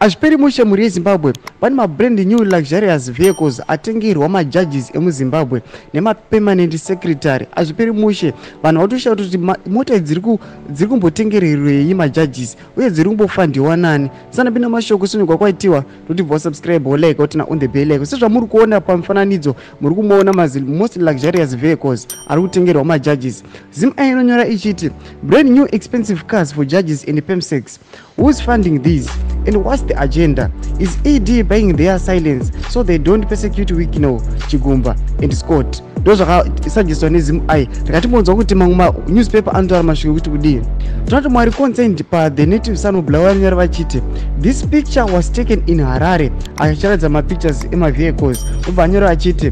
Hazviperi mushe, mhuri yeZimbabwe. Pane mabrand new luxurious vehicles atengerwa majudges emuZimbabwe nemapermanent secretary. Hazviperi mushe, vanhu vatoshaya kuti mota dziri kumbotengererwei majudges uye dziri kumbofandiwa nani. Sanapinda mashoko sonyorwa kwaitiwa totibva wasubscribe, wolike, woturn on the bell icon. Sezvamuri kuona pamufananidzo, muri kumuona most luxurious vehicles ari kutengerwa majudges. ZimEye inonyora ichiti, "Brand new expensive cars for judges and permsecs. Who's funding these and what's the agenda? Is ED buying their silence so they don't persecute Wicknell Chigumba and Scott?" Ndo zvakasuggeswa neZimEye. Takatimbonzwa kuti mamwe manewspaper anotaura mashoko ekuti kudii. Tinoti Mwari concerned paThe Native Son of Bulawayo vachiti, "This picture was taken in Harare," achiratidza mapictures emavehicles. Obva anyora achiti,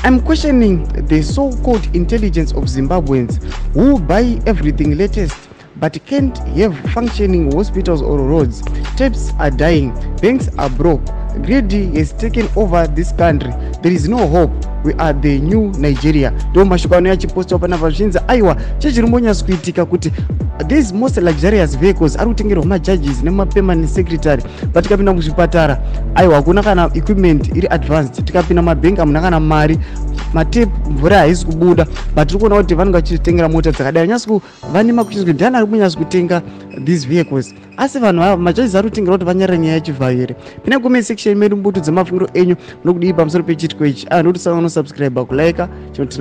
"I'm questioning the so-called intelligence of Zimbabweans who buy everything latest but can't have functioning hospitals or roads. Taps are dying, banks are broke. Greed has taken over this country. There is no hope. We are the new Nigeria." Ndo mashoko anouya achipostwa panapa zvichinzi aiwa, chechiri mbonyatso kuitika kuti these most luxurious vehicles ari kutengerwa majudges nemapermanent secretary, but tikapinda muzvipatara, aiwa, hakuna kana equipment iri advanced. Tikapinda mabhengi, hamuna kana mari, matep mvura haisi kubuda, but tiri kuona kuti vanenge vachitengera mota dzakadai. Nyatso vane makuchinzi ndiani ari kunyatso kutenga these vehicles? Asi vanhu ava majudges ari kutengera kuti vanyarira nyaya yechivhayo here? Pinai comment section medu, mbuto dzemafungiro enyu, munokudii pamusoro pechiitiko ichi? Aya ndokuti sanga nosubscribe, kulike chinotina.